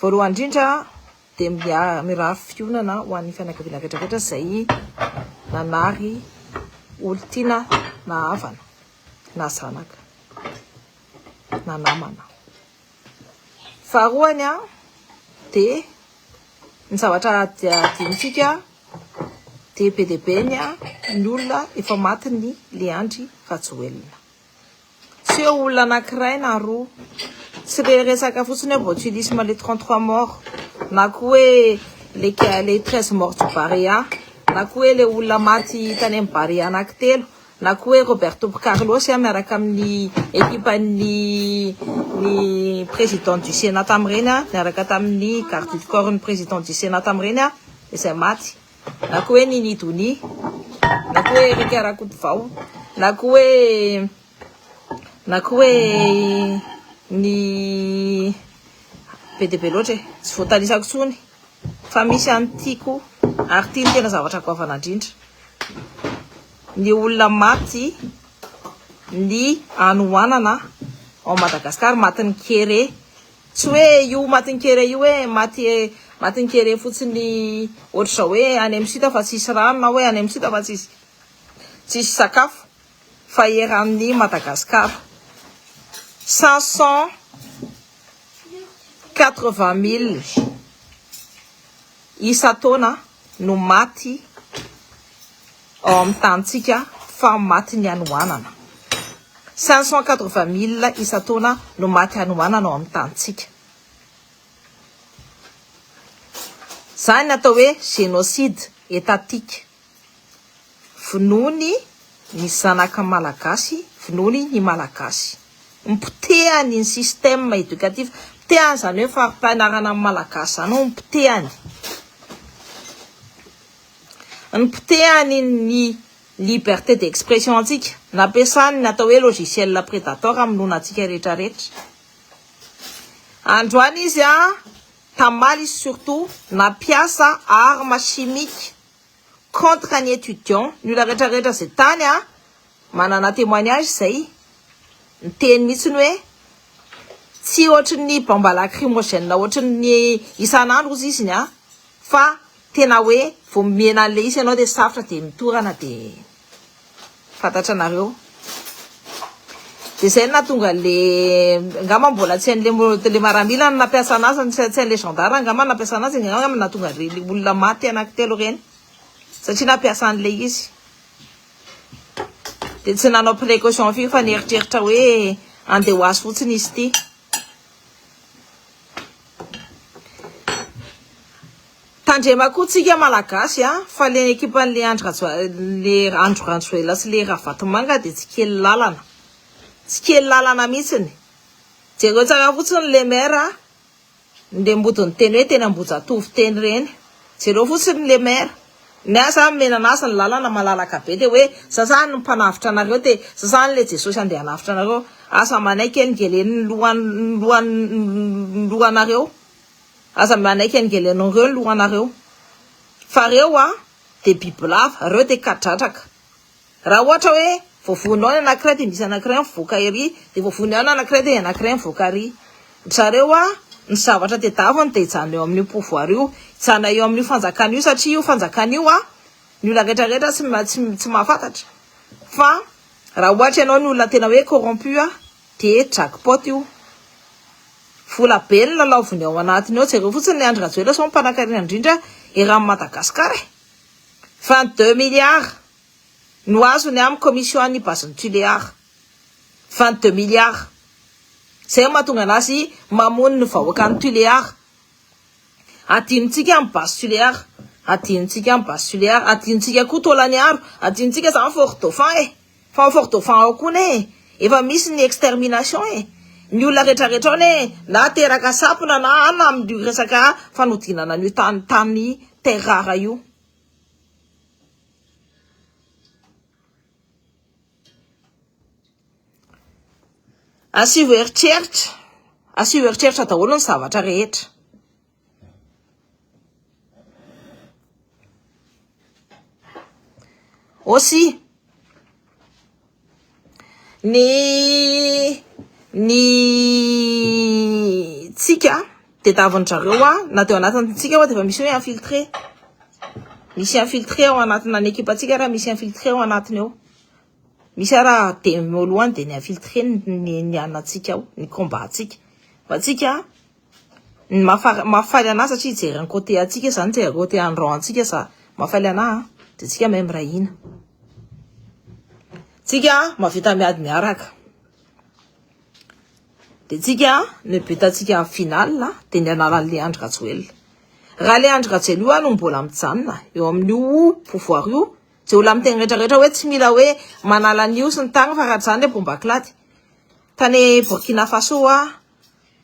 Voalohany indrindra dia mirary fionana ho an'ny fianakaviana rehetra rehetra izay nanary olon-tiana na havana na zanaka na namana. Faharoany dia ny zavatra adinontsika dia be dia be ny ny olona efa matin'ny Leandry Rajoelina. Tsy hoe olona anankiray na roa. Tsy le resaka fotsiny hoe botulisme le 33 morts na koa hoe le le 13 morts du Barea na koa hoe le olona maty tany amin'ny Barea anankitelo na koa hoe Roberto Carlos miaraka amin'ny ekipan'ny ny président du Sénat tamin'ireny niaraka tamin'ny garde du corps ny président du Sénat tamin'ireny izay maty na koa hoe Nini Donia, na koa hoe Eric Rakotovao, na koa hoe na koa hoe ny be dia be loatra e, tsy voatanisako intsony fa misy an'ity koa ary ity no tena zavatra goavana indrindra, ny olona maty ny hanoanana ao Madagascar, matin'ny kere. Tsy hoe io matin'ny kere io hoe maty matin'ny kere fotsiny ohatr'izao hoe any amin'ny sud fa tsisy rano na hoe any amin'ny sud fa tsisy tsisy sakafo fa eran'ny Madagascar 580 000 isan-taona no maty ao amin'ny tanintsika fa matin'ny hanoanana. 580 000 isan-taona no maty hanoanana ao amin'ny tanintsika. Izany ny atao hoe génocide étatique. Vonoiny ny zanaka malagasy, vonoiny ny malagasy. Nipotehany ny système éducatif, potehany izany hoe fari-pianarana amin'ny malagasy izany no nipotehany. Nipotehany ny liberté d'expression antsika, nampiasany ny atao hoe logiciel predator hamonoana antsika rehetra rehetra. Androany izy an, tamaly izy surtout nampiasa arme chimique contre ny étudiant, ny olona rehetra rehetra izay tany an, manana témoignage izay, niteny mihitsy hoe tsy ohatry ny bombe lacrymogène ohatry ny isan'andro ozy izy ny an, fa tena hoe vao mihena an'ilay izy ianao dia sarotra dia mitorana dia fantatra anareo. Dia izay no nahatonga an'le angamba mbola tsy hain'le le maramila no nampiasa anazy, tsy hain'le gendarme angamba no nampiasa anazy, angamba nahatonga an'ireny olona maty anankitelo ireny satria nampiasa an'ilay izy. Dia tsy nanao précaution firy fa nieritreritra hoe andeha ho azy fotsiny izy ity. Tandrema koa tsika malagasy a, fa le ekipan'le Andry Rajoelina, le Andry Rajoelina sy le Ravatomanga dia tsy kely lalana. Tsy kely lalana mihitsiny. Jereo tsara fotsiny le maire a, le mody niteny hoe teny Ambohijatovo teny ireny. Jereo fotsiny le maire. Ny ahy zany omena anazy ny lalana malalaka be dia hoe za zany no mpanavotra anareo dia za zany le Jesosy andeha hanavotra anareo. Aza manaiky engelen'ny lohan lohan lohanareo. Aza manaiky engelen'ireo ny lohanareo. Fa reo a dia bibilava, reo dia kadradraka. Raha ohatra hoe voavono ao ny anankiray dia misy anankiray mivoaka ery, dia voavono ao ny anankiray dia anankiray mivoaka ary. Ry zareo a, ny zavatra tedaviny dia hijanona eo amin'io pouvoir io, hijanona eo amin'io fanjakana io satria io fanjakana io a, ny olona rehetra rehetra tsy tsy tsy mahafantatra fa raha ohatra ianao ny olona tena hoe corrompu a, dia jackpot io. Vola be ny lalaoviny ao anatiny ao, jereo fotsiny le Andry Rajoelina sao mpanankarena indrindra eran'i Madagascar e. 22 milliards no azony amin'ny commission an'ny base ny Tuléar. 22 milliards. Zay no mahatonga anazy mamono ny vahoakan'i Tuléar. Adinontsika ny base Tuléar. Adinontsika ny base Tuléar. Adinontsika koa Taolagnaro. Adinontsika zany Fort Dauphin e. Fa ao Fort Dauphin ao koa ne efa misy ny extermination e. Ny olona rehetra rehetra ao ne na teraka sampona na anona amin'io resaka fanodinana an'io tany tany terre rare io. Asivo eritreritra, asivo eritreritra daholo ny zavatra rehetra. Aussi, ny ny tsika. Tedavin-dry zareo a, na dia ao anatintsika ao dia efa misy hoe infiltré. Misy infiltré ao anatina ny ekipantsika raha misy infiltré ao anatiny ao. Misy ara dia voalohany dia ny infiltré ny ny anantsika ao, ny combat antsika. Fa antsika ny mahafaly anahy satria hijery ny côté antsika izany, hijery côté an'ny rang antsika za. Mahafaly anahy dia tsika mahay miray hina. Tsika mahavita miady miaraka. Dia tsika ny but antsika amin'ny final dia ny anaran'i Andry Rajoelina. Raha le Andry Rajoelina io no mbola mijanona eo amin'io pouvoir io, izay olona miteny rehetra rehetra hoe tsy mila hoe manala an'io sy ny tariny fa raha tsy izany le bomba clady. Tany Burkina Faso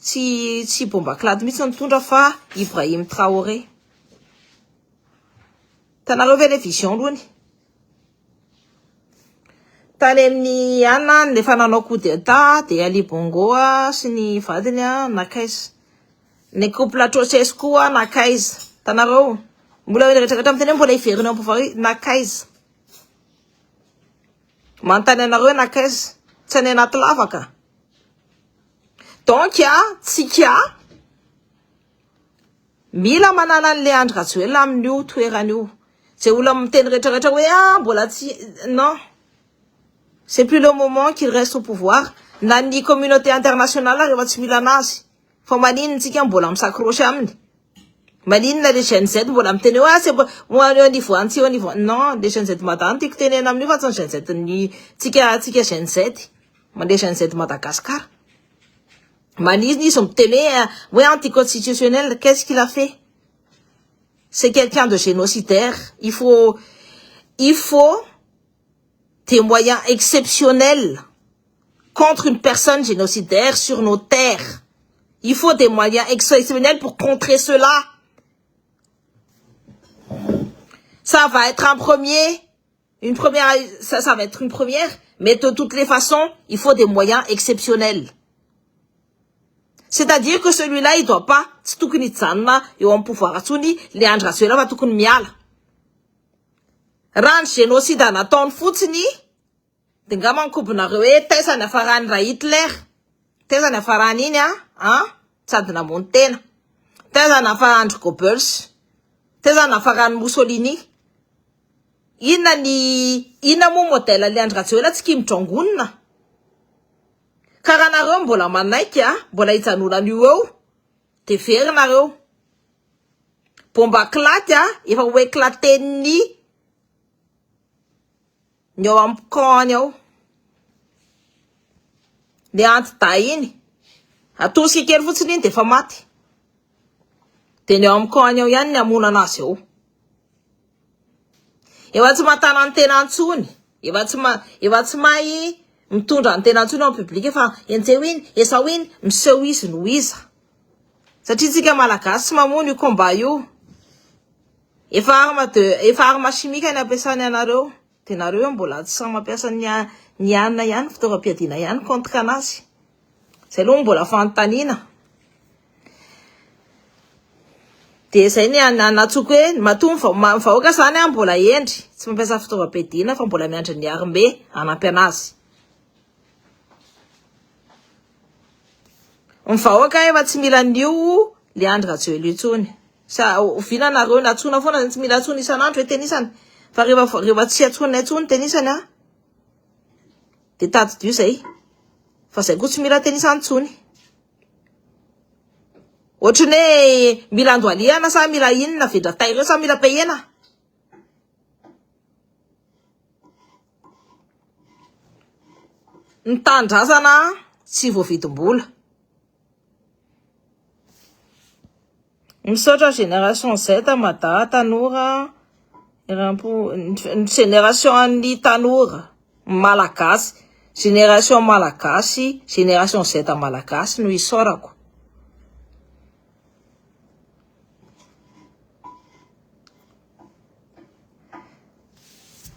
tsy tsy bomba clady mihitsy no nitondra fa Ibrahim Traoré. Hitanareo ve le vision alohany? Tany amin'ny Anna nefa nanao coup d'état dia Ali Bongo sy ny vadiny nakaiza. Ny couple Ceausescu nakaiza. Hitanareo? Mbola rehetra rehetra miteny hoe mbola hiverina eo am-pouvoir nakaiza. Manontany anareo hoe nakaiza. Tsy any anaty lavaka. Donc tsika Mila manala an'le Andry Rajoelina amin'io toerana io. Zay olona miteny rehetra rehetra hoe ah mbola tsy non. C'est plus le moment qu'il reste au pouvoir. Na ny communauté internationale rehefa tsy mila anazy. Fa maninona tsika mbola mi-s'accroche aminy? Maninona le Gen Z mbola miteny hoe ah c'est bon au niveau antsy au niveau non le Gen Z Mada no tiako tenena amin'io fa tsy ny Gen Z ny tsika tsika Gen Z. Le Gen Z Madagascar. Manina izy miteny hoe hoe anticonstitutionnel, qu'est-ce qu'il a fait? C'est quelqu'un de génocidaire. Il faut il faut des moyens exceptionnels contre une personne génocidaire sur nos terres. Il faut des moyens exceptionnels pour contrer cela. Ça va être un premier, une première, ça, ça va être une première, mais de toutes les façons, il faut des moyens exceptionnels. C'est-à-dire que celui-là, il doit pas, tsy tokony hijanona eo amin'ny pouvoir intsony le Andry Rajoelina fa tokony miala. Raha ny génocide nataony fotsiny, de ngamba nikobonareo hoe taiza ny hafarany raha Hitler, taiza ny hafarany iny a, an, sady namono tena. Taiza ny hafarandry Goebbels, taiza ny hafarany Mussolini. Inona ny inona moa modèle le Andry Rajoelina tsy Kim Jong Un. Ka raha nareo mbola manaiky a, mbola hijanona an'io eo, de very nareo. Bomba klaty a, efa ho éclater-n'ny ny ao amin'ny camp any ao. Le anti-dahy iny, atosika kely fotsiny iny de efa maty. De ny ao amin'ny camp any ao ihany ny hamono anazy ao. Efa tsy mahatana ny tena intsony. Efa tsy ma efa tsy mahay mitondra ny tena intsony ao public fa enjeho iny, esao iny, miseho izy no iza. Satria tsika malagasy tsy mamono io combat io. Efa arme de efa arme chimique ny ampiasany anareo. De nareo mbola tsy samy mampiasa ny ny anina ihany fitaovam-piadiana ihany contre anazy. Zay aloha mbola fanontaniana. Dia zay ny anatsoko hoe matoa ny vahoaka zany a mbola hendry tsy mampiasa fitaovam-piadiana fa mbola miandry ny armée hanampy anazy. Ny vahoaka efa tsy mila an'io le Andry Rajoelina intsony. Sa oviana nareo natsoina foana tsy mila antsoina isan'andro hoe tenisany fa rehefa rehefa tsy antsoina intsony tenisany a dia tadidio zay fa zay koa tsy mila tenisany intsony. Ohatran'ny hoe mila andohalihana sa mila inona vedratay ireo sa mila payena? Ny tanindrazana tsy voavidim-bola. Misaotra génération Z Mada tanora eram-po ny génération an'ny tanora malagasy génération malagasy génération Z malagasy no isaorako.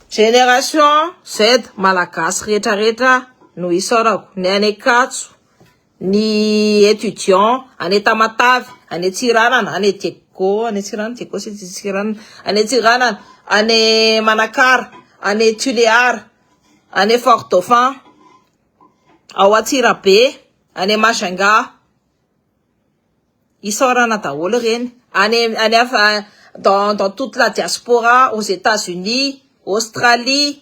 Génération Z malagasy rehetrarehetra no isaorako ny any Ankatso ny étudiant any Tamatave any Antsiranana any Diego any Antsiranana Diego sy Antsiranana any Antsiranana any Manakara any Tulear any Fort Dauphin ao Antsirabe any Majunga. Isaorana daholo ireny. Any any hafa dans dans toute la diaspora, aux États-Unis, Australie,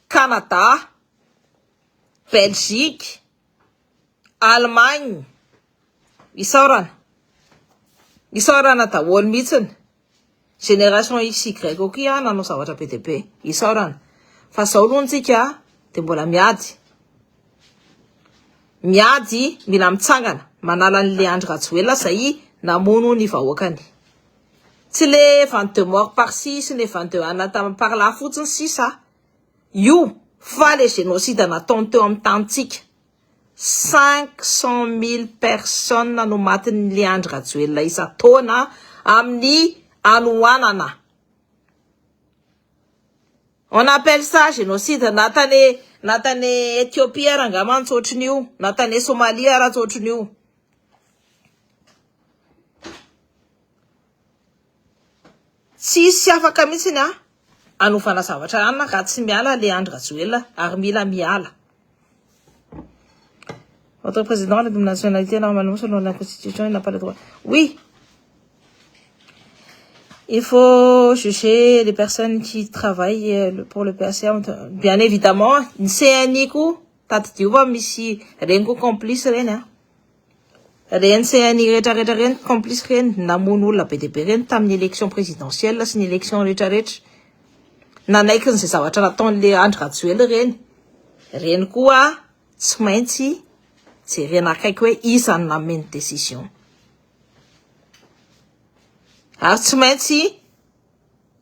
Canada, Belgique, Allemagne. Isaorana. Isaorana daholo mihitsiny. Génération XY koa nanao zavatra be dia be. Isaorana. Fa zao aloha ntsika dia mbola miady. Miady mila mitsangana manala an'le Andry Rajoelina zay namono ny vahoakany. Tsy le 22 morts par ci sy le 22 anna par là fotsiny sisa io fa le génocide nataony teo amin'ny tanintsika. 500 000 personnes no matin'le Andry Rajoelina isan-taona amin'ny anoanana. On appelle ça génocide na tany na tany Ethiopie ary angamba tsy ohatran'io, na tany Somalie ary tsy ohatran'io. Tsisy afaka mihitsiny a anovana zavatra anina raha tsy miala le Andry Rajoelina ary mila miala. Votre président a la nationalité normalement selon la constitution il n'a pas le droit. Oui. Il faut juger les personnes qui travaillent pour le PAC. Bien évidemment, ny CNI koa tadidio fa misy reny koa complice reny a. Reny CNI rehetrarehetra reny complice reny namono olona be dia be reny tamin'ny élection présidentielle sy ny élection rehetrarehetra. Nanaiky n'izay zavatra nataon'le Andry Rajoelina reny. Reny koa tsy maintsy jerena akaiky hoe iza no nanome ny décision. Ary tsy maintsy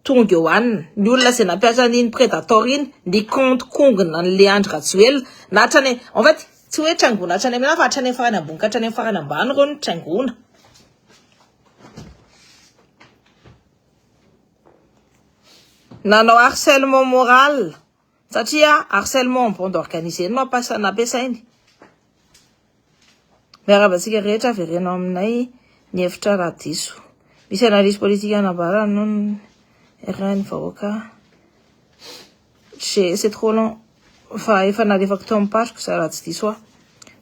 tonga eo anina. Ny olona izay nampiasa an'iny Predator iny, ny compte kongona an'le Andry Rajoelina, na hatrany, en fait, tsy hoe traingona hatrany amin'ny fa hatrany amin'ny farany ambony ka hatrany amin'ny farany ambany ireo no traingona. Nanao harcèlement moral, satria harcèlement en bande organisée no nampiasainy. Miarahaba antsika rehetra avereno aminay ny hevitra raha diso. Misy analyse politique anambara no ny vahoaka. C'est trop long. Fa efa nalefako teo amin'ny page-ko za raha tsy diso aho.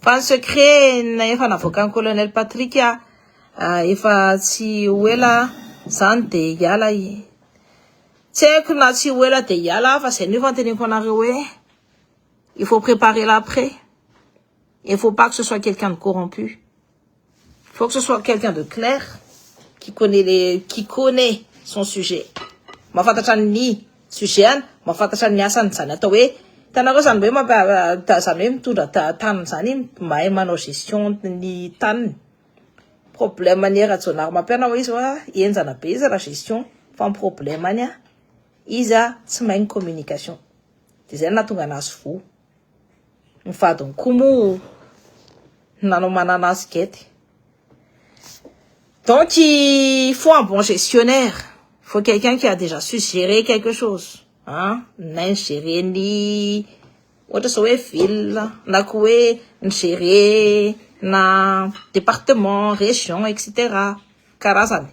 Fa ny secret na efa navoakan'ny colonel Patrick efa tsy ho ela zany de hiala. Tsy haiko na tsy ho ela de hiala fa zay no efa noteneniko anareo hoe il faut préparer l'après. Il faut pas que ce soit quelqu'un de corrompu. Il faut que ce soit quelqu'un de clair qui connaît son sujet. Mahafantatra ny sujet any, mahafantatra ny asany zany atao hoe hitanareo zany hoe mampa zany hoe mitondra taniny zany mahay manao gestion ny taniny. Problème ny Rajaonarimampianina hoe izy hoe henjana be izy raha gestion fa ny problème any a izy a tsy mahay ny communication. De zay no nahatonga anazy voa. Ny vadiny koa moa nanao mananasy gety. Donc il faut un bon gestionnaire. Il faut quelqu'un qui a déjà su gérer quelque chose. Hein? Na gérer ny ohatra zao hoe ville, na koa hoe ny gérer na département, région, etc. Karazany.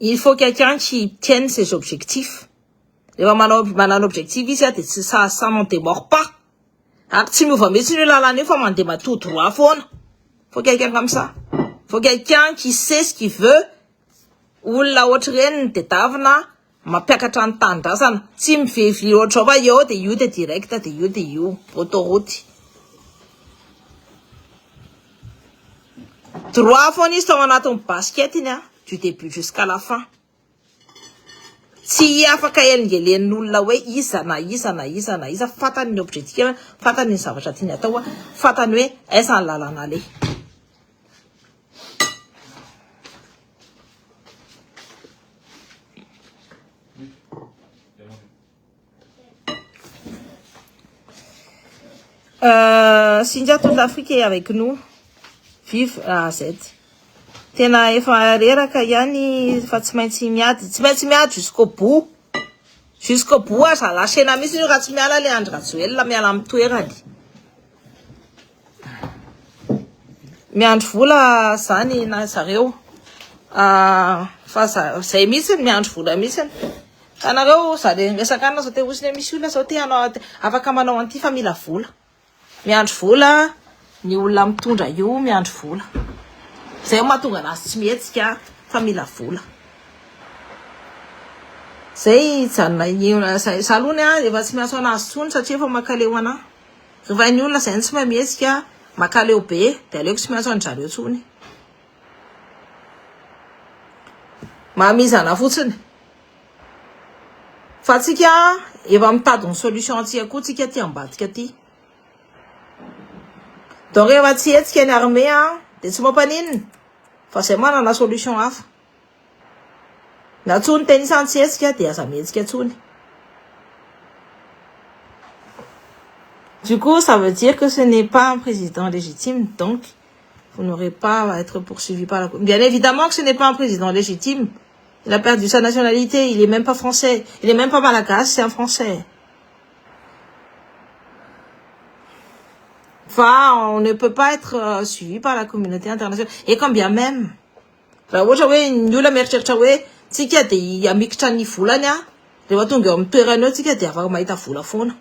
Il faut quelqu'un qui tienne ses objectifs. Rehefa manao manana objectif izy a de tsy ça ça n'en démord pas. Ary tsy miova mihitsy io lalana io fa mandeha matoa droit foana. Faut quelqu'un comme ça. Faut quelqu'un qui sait ce qu'il veut. Olona ohatry ireny ny tedavina mampiakatra ny tanindrazana. Tsy mivevy ohatr'izao fa eo de io de direct de io de io. Autoroute. Droit foana izy tao anatin'ny basket iny a du début jusqu'à la fin. Tsy afaka elingelen'olona hoe iza na iza na iza na iza fantany ny objectif, fantany ny zavatra tiany atao, fantany hoe aiza ny lalana aleha. Cynthia, toute l'Afrique est avec nous. Vive AZ. Tena efa reraka ihany fa tsy maintsy miady. Tsy maintsy miady jusqu'au bout. Jusqu'au bout aza lâchena mihitsy io raha tsy miala le Andry Rajoelina miala amin'ny toerany. Miandry vola zany na zareo. Fa zay mihitsy miandry vola mihitsy. Tanareo za le resaka anina zao te hosiny hoe misy olona zao te hanao afaka manao an'ity fa mila vola. Miandry vola ny olona mitondra io miandry vola. Zay mahatonga anazy tsy mihetsika fa mila vola. Zay hijanona zay za aloha ny efa tsy miantso anazy tsony satria efa mankaleo anah. Rehefa ny olona zay no tsy mahay mihetsika mankaleo be de aleoko tsy miantso an-dry zareo tsony. Mahamizana fotsiny. Fa tsika efa mitady ny solution antsika koa tsika aty ambadika aty. Donc rehefa tsy hetsika ny armée an, de tsy mampaninona fa zay manana solution hafa. Na tsony tenisany tsy hetsika de aza mihetsika tsony. Du coup, ça veut dire que ce n'est pas un président légitime, donc vous n'aurez pas à être poursuivi par la Cour. Bien évidemment que ce n'est pas un président légitime. Il a perdu sa nationalité, il est même pas français, il est même pas malagasy, c'est un français. Fa on ne peut pas être euh, suivi par la communauté internationale. Et quand bien même, raha ohatra hoe ny olona mieritreritra hoe tsika dia hamikitra ny volany a, rehefa tonga eo amin'ny toerana eo tsika dia afaka mahita vola foana.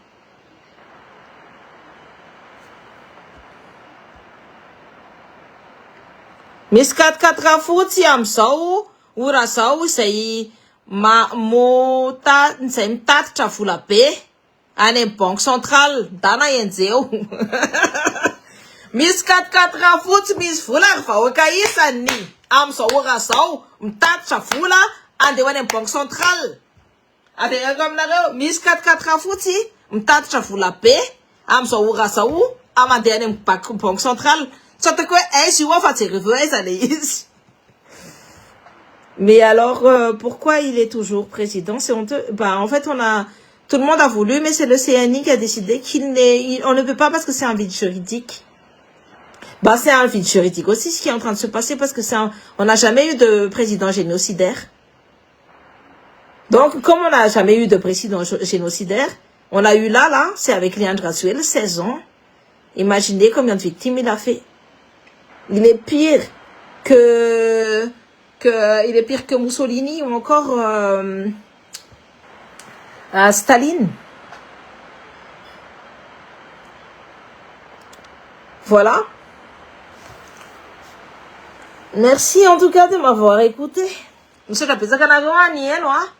Misy quatre quatre fotsy amin'izao ora izao izay ma mota izay mitatitra vola be any amin'ny banque centrale ndana enjeho. Misy quatre quatre fotsy misy vola ry vahoaka isany amin'izao ora izao mitatitra vola andeha ho any amin'ny banque centrale. Averiko aminareo, misy quatre quatre fotsy mitatitra vola be amin'izao ora izao mandeha any amin'ny banque banque centrale. Tsy fantako hoe aiza io fa jereo aiza le izy. Mais alors euh, pourquoi il est toujours président C'est honteux. Bah en fait on a tout le monde a voulu mais c'est le CNI qui a décidé qu'il n'est on ne peut pas parce que c'est un vide juridique. Bah c'est un vide juridique aussi ce qui est en train de se passer parce que c'est un... on n'a jamais eu de président génocidaire. Donc, comme on n'a jamais eu de président génocidaire, on l'a eu là, là, c'est avec Léandre Razuel, 16 ans. Imaginez combien de victimes il a fait. Il est pire que, que il est pire que Mussolini ou encore euh, euh, Staline. Voilà. Merci en tout cas de m'avoir écouté. Misaotra betsaka anareo a nihaino a.